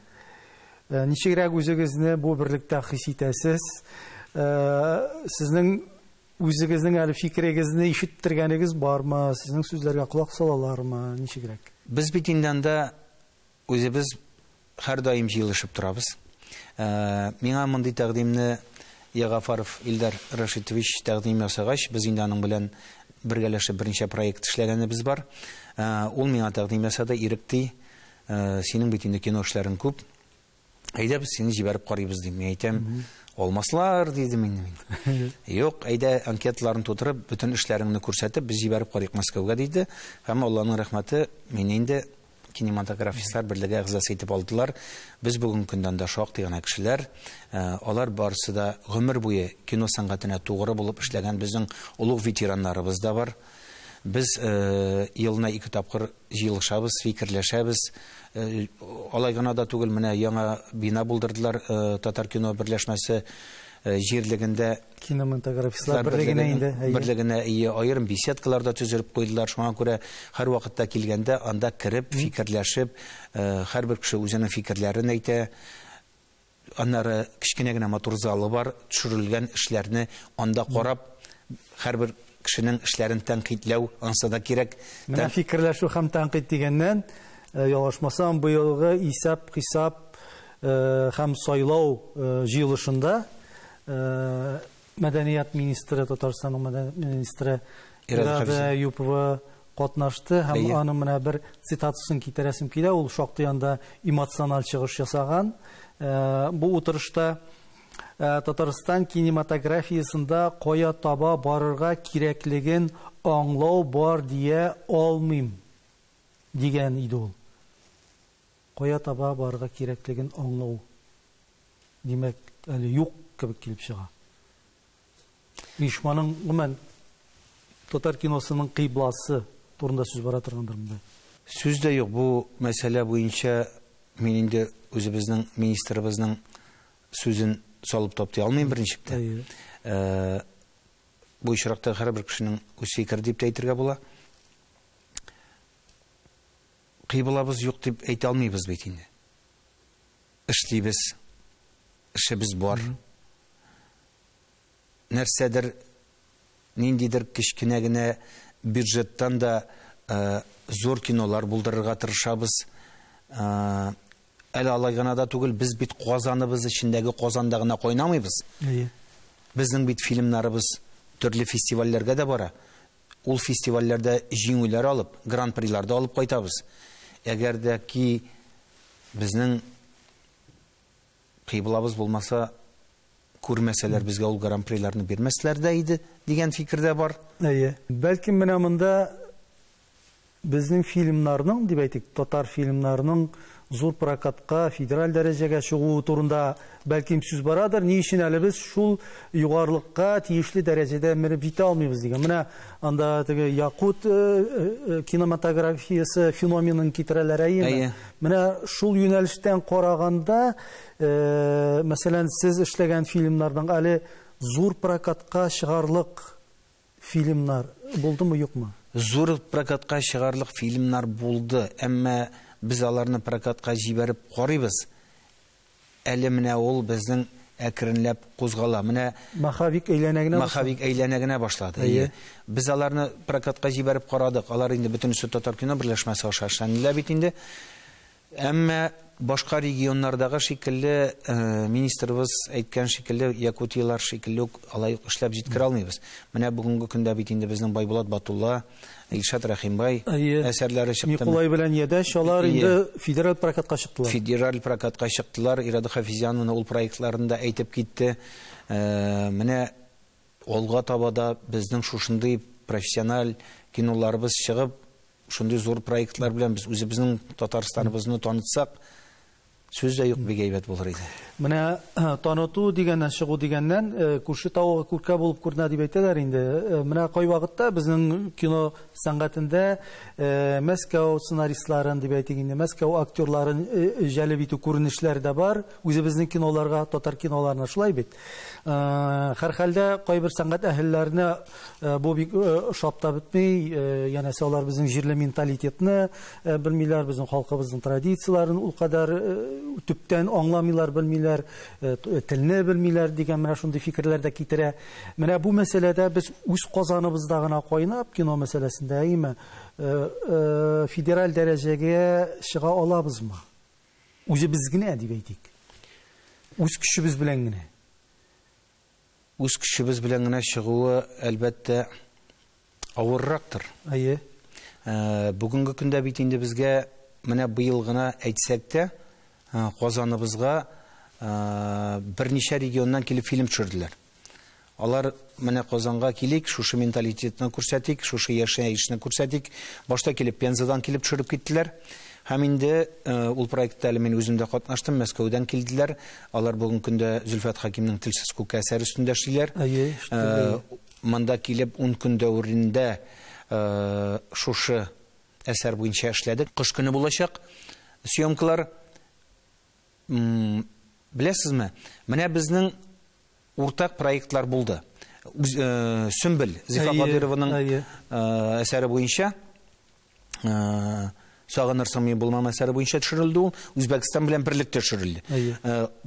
Ничегрәк үзегезне бу берлектә хис итәсез? Сезнең үзегезнең әле фикерегезне ишеттергәнегез бармы? Сезнең сүзләргә колак салалармы? Ничегрәк? Без бит инде анда үзебез һәрдаим җыелышып торабыз. Миңа мондый тәкъдимне Ягафаров Илдар Рашитович тәкъдим ясагач, без инде аның белән бергәләшеп берничә проект эшләгәнебез бар. Ул миңа тәкъдим ясады, Ирек ди, синең бит инде кино эшләрең күп. Әйдә без сине җибәреп карыйбыз дим. Мин әйтәм, алмаслар дидем инде мин. Юк, әйдә анкеталарын тутырып, бөтен эшләреңне күрсәтеп, без җибәреп карыйк Мәскәүгә диде. Һәм Алланың рәхмәте, мине инде кинематографистлар берлеге әгъзасы итеп алдылар. Без бүгенге көндә анда шактый гына кешеләр, алар барысы да гомер буе кино сәнгатенә тугры булып эшләгән безнең олуг ветераннарыбыз да бар. Без елына 2 тапкыр җыелышабыз, фикерләшәбез. Алай гына да түгел, менә яңа бина булдырдылар, Татар кино берләшмәсе җирлегендә кинематографистлар берлегенә инде, берлегенә аерым беседкалар да төзереп куйдылар. Шуңа күрә һәр вакытта килгәндә анда кереп, фикерләшеп, һәрбер кеше үзенең фикерләрен әйтә. Аннары кечкенә генә матур залы бар, төшерелгән эшләрне анда карап, һәрбер кешенең эшләрен тәнкыйтьләү ансы да кирәк. Менә фикерләшү һәм тәнкыйть дигәннән, ялгышмасам, быелгы исәп-хисап һәм сайлау җыелышында Мәдәният министры, Татарстанның мәдәният министры Ирада Әюпова катнашты һәм аның менә бер цитатасын китерәсем килә. Ул шактый анда эмоциональ чыгыш ясаган. Бу утырышта Татарстан кинематографиясендә кая таба барырга кирәклеген аңлау бар дия алмыйм дигән иде ул. Кая таба барырга кирәклеген аңлау. Димәк, әле юк кебек килеп чыга. Оешманың, гомумән, татар киносының кыйбласы турында сүз бара торгандыр монда. Сүз дә юк, бу мәсьәлә буенча мин инде үзебезнең министрыбызның сүзен салып таптый алмыйм берничек тә. Бу очракта һәрбер кешенең үз фикере дип тә әйтергә була. Кыйблабыз юк дип әйтә алмыйбыз бит инде. Эшлибез, эшебез бар. Нәрсәдер, ниндидер кечкенә генә бюджеттан да зур кинолар булдырырга тырышабыз. Әле алай гына да түгел, без бит Казаныбыз эчендәге Казанда гына кайнамыйбыз. Безнең бит фильмнарыбыз төрле фестивальләргә дә бара. Ул фестивальләрдә җиңүләр алып, гран-прилар да алып кайтабыз. Әгәр дә ки безнең кыйблабыз булмаса, күрмәсәләр, безгә ул гран-приларны бирмәсләр дә иде дигән фикер дә бар. Әйе. Бәлкем менә монда безнең фильмнарның, дип әйтик, татар фильмнарының зур прокатка, федераль дәрәҗәгә чыгуы турында бәлкем сүз барадыр. Ни өчен әле без шул югарылыкка тиешле дәрәҗәдә менеп җитә алмыйбыз дигән. Менә анда теге якут кинематографиясе феноменын китерәләр, әйеме? Менә шул юнәлештән караганда, мәсәлән, сез эшләгән фильмнарның әле зур прокатка чыгарлык фильмнар булдымы, юкмы? Зур прокатка чыгарлык фильмнар булды, әмма без аларны прокатка җибәреп карыйбыз. Әле менә ул безнең әкренләп кузгала. Менә маховик әйләнә генә. Маховик әйләнә генә башлады. Әйе. Без аларны прокатка җибәреп карадык. Алар инде бөтенесе Татар кино берләшмәсе аша эшләнелә бит инде. Әмма башка регионнардагы шикелле, министрыбыз әйткән шикелле, Якутиялар шикелле үк алай ук эшләп җиткерә алмыйбыз. Менә бүгенге көндә бит инде безнең Байбулат Батулла, Илшат Рәхимбай әсәрләре чыкты. Николай белән Ядәш, алар инде федераль прокатка чыктылар. Федераль прокатка чыктылар. Ирада Хафизяновна ул проектларын да әйтеп китте. Менә алга таба да безнең шушындый профессиональ киноларыбыз чыгып, шундый зур проектлар белән без үзебезнең Татарстаныбызны танытсак, сүз дә юк, бик әйбәт булыр иде. Менә таныту дигәннән, чыгу дигәннән, күрше тавыгы күркә булып күренә дип әйтәләр инде. Менә кайвакытта безнең кино сәнгатендә Мәскәү сценаристларын дип әйтик инде, Мәскәү актерларын җәлеп итү күренешләре дә бар. Үзебезнең киноларга, татар киноларына шулай бит. Һәрхәлдә кайбер сәнгать әһелләренә бу бик ошап та бетми. Янәсе алар безнең җирле менталитетны белмиләр, безнең халкыбызның традицияләрен ул кадәр төптән аңламыйлар, белмиләр, телне белмиләр дигән менә шундый фикерләр дә китерә. Менә бу мәсьәләдә без үз казаныбызда гына кайнап кино мәсьәләсендә, әйеме, федераль дәрәҗәгә чыга алабызмы? Үзебез генә дип әйтик. Үз көчебез белән генә. Үз көчебез белән генә чыгуы, әлбәттә, авыррактыр. Әйе. Бүгенге көндә бит инде безгә менә быел гына әйтсәк тә, Казаныбызга берничә регионнан килеп фильм төшерделәр. Алар менә Казанга килик, шушы менталитетны күрсәтик, шушы яшәешне күрсәтик. Башта килеп Пензадан килеп төшереп киттеләр. Һәм инде ул проектта әле мин үзем дә катнаштым, Мәскәүдән килделәр. Алар бүгенге көндә Зөлфәт Хәкимнең Телсез күккә әсәре өстендә эшлиләр. Монда килеп 10 көн дәверендә шушы әсәр буенча эшләдек. Кыш көне булачак съемкалар. Беләсезме, менә безнең уртак проектлар булды. Сөмбел, Зифа Кадырованың әсәре буенча, Сагынырсың мин булмам әсәре буенча төшерелде ул, Үзбәкстан белән берлектә төшерелде.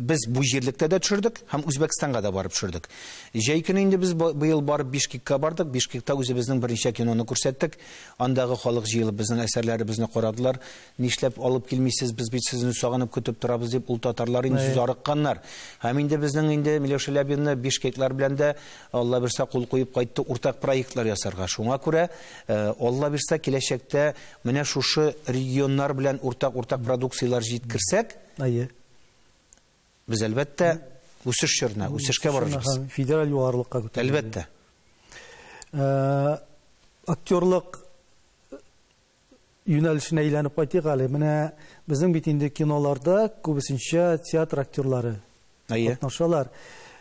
Без бу җирлектә дә төшердек һәм Үзбәкстанга да барып төшердек. Җәй көне инде без быел барып Бишкекка бардык. Бишкекта үзебезнең берничә киноны күрсәттек. Андагы халык җыелып безнең әсәрләребезне карадылар. Нишләп алып килмисез, без бит сезне сагынып көтеп торабыз дип ул татарлар инде зарыкканнар. Һәм инде безнең инде Миләүшә Ләбиевна Бишкеклар белән дә Алла бирсә кул куеп кайтты уртак проектлар ясарга. Шуңа күрә Алла бирсә киләчәктә менә шушы регионнар белән уртак-уртак продукциялар җиткерсәк, без әлбәттә үсеш чорына, үсешкә барырбыз. Федераль югарылыкка күтәрелә. Әлбәттә. Актерлык юнәлешенә әйләнеп кайтыйк әле. Менә безнең бит инде киноларда күбесенчә театр актерлары катнашалар.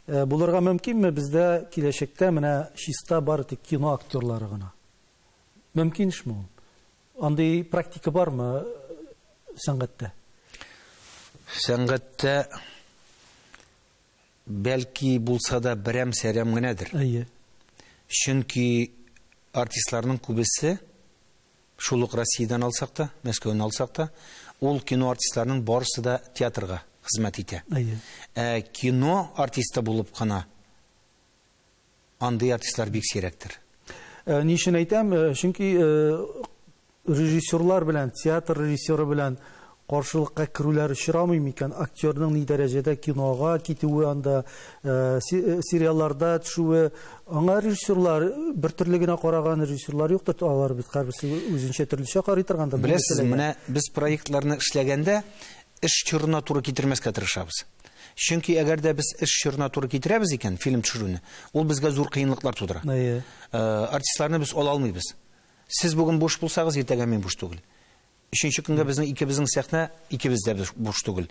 Булырга мөмкинме бездә киләчәктә менә чиста бары тик кино актерлары гына? Мөмкин эшме ул? Андый практика бармы сәнгатьтә? Сәнгатьтә бәлки булса да берәм-сәрәм генәдер. Әйе. Чөнки артистларның күбесе, шул ук Россиядән алсак та, Мәскәүдән алсак та, ул кино артистларының барысы да театрга хезмәт итә. Әйе. Ә кино артисты булып кына андый артистлар бик сирәктер. Ни өчен әйтәм? Чөнки режиссерлар белән, театр режиссеры белән каршылыкка керүләр очрамый микән? Актерның ни дәрәҗәдә кинога китүе, анда сериалларда төшүе, аңа режиссерлар бер төрле генә караган режиссерлар юктыр, алар бит һәрберсе үзенчә төрлечә карый торгандыр. Беләсез, менә без проектларны эшләгәндә эш чорына туры китермәскә тырышабыз. Чөнки әгәр дә без эш чорына туры китерәбез икән, фильм төшерүне, ул безгә зур кыенлыклар тудыра. Артистларны без ала алмыйбыз. Сез бүген буш булсагыз, иртәгә мин буш түгел. Өченче көнгә безнең икебезнең сәхнә, икебез дә буш түгел.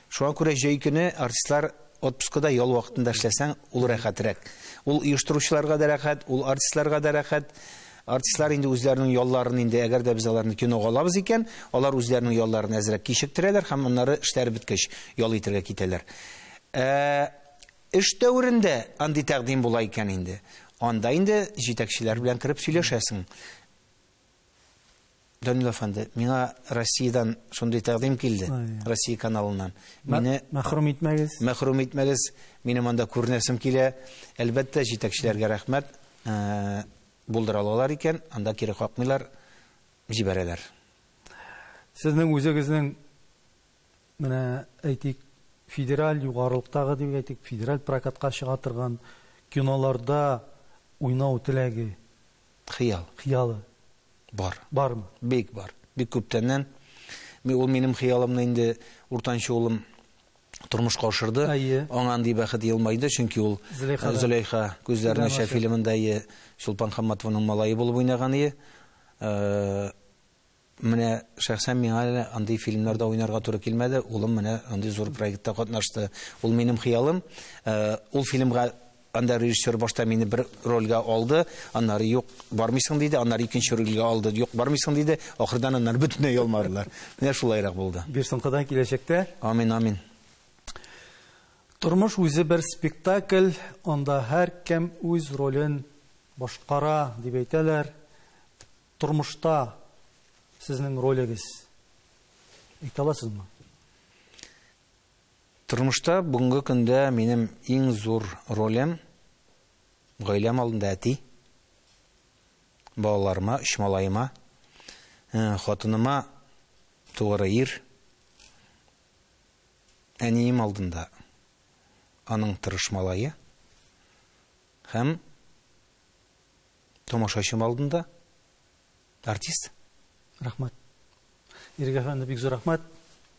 Шуңа күрә җәй көне артистлар отпускада, ял вакытында эшләсәң, ул рәхәтрәк. Ул оештыручыларга да рәхәт, ул артистларга да рәхәт. Артистлар инде үзләренең ялларын инде, әгәр дә без аларны кинога алабыз икән, алар үзләренең ялларын әзрәк кичектерәләр һәм аннары эшләре беткәч ял итәргә китәләр. Эш дәверендә андый тәкъдим була икән инде. Анда инде җитәкчеләр белән кереп сөйләшәсең. Данил әфәнде, миңа Россиядән шундый тәкъдим килде, Россия каналыннан. Мине мәхрүм итмәгез. Мәхрүм итмәгез, минем анда күренәсем килә. Әлбәттә, җитәкчеләргә рәхмәт. Булдыра алалар икән, анда кире какмыйлар, җибәрәләр. Сезнең үзегезнең, менә әйтик, федераль югарылыктагы дип әйтик, федераль прокатка чыга торган киноларда уйнау теләге, хыял. Хыялы бар. Бармы? Бик бар. Бик күптәннән. Ул минем хыялымны инде уртанчы улым тормышка ашырды. Аңа андый бәхет елмайды, чөнки ул Зөләйха күзләрен ача фильмында Чулпан Хамматованың малае булып уйнаган иде. Менә шәхсән миңа әле андый фильмнарда уйнарга туры килмәде. Улым менә андый зур проектта катнашты. Ул минем хыялым. Ул фильмга анда режиссер башта мине бер рольгә алды, аннары юк, бармыйсың диде, аннары икенче рольгә алды, юк, бармыйсың диде, ахырдан аннары бөтенләй алмадылар. Менә шулайрак булды. Бирсен Ходай киләчәктә. Амин, амин. Тормыш үзе бер спектакль, анда һәркем үз ролен башкара дип әйтәләр. Тормышта сезнең ролегез әйтә аласызмы? Тормышта бүгенге көндә минем иң зур ролем гаиләм алдында әти, балаларыма, өч малаема, хатыныма тугры ир, әнием алдында аның тырыш малае һәм тамашачым алдында артист. Рәхмәт. Ирек әфәнде, бик зур рәхмәт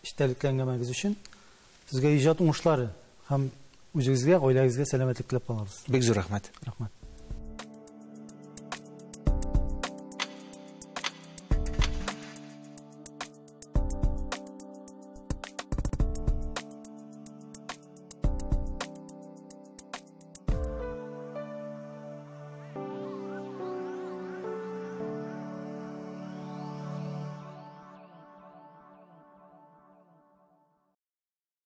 эчтәлекле әңгәмәгез өчен. Сезгә иҗат уңышлары һәм үзегезгә, гаиләгезгә сәламәтлек теләп калабыз. Бик зур рәхмәт. Рәхмәт.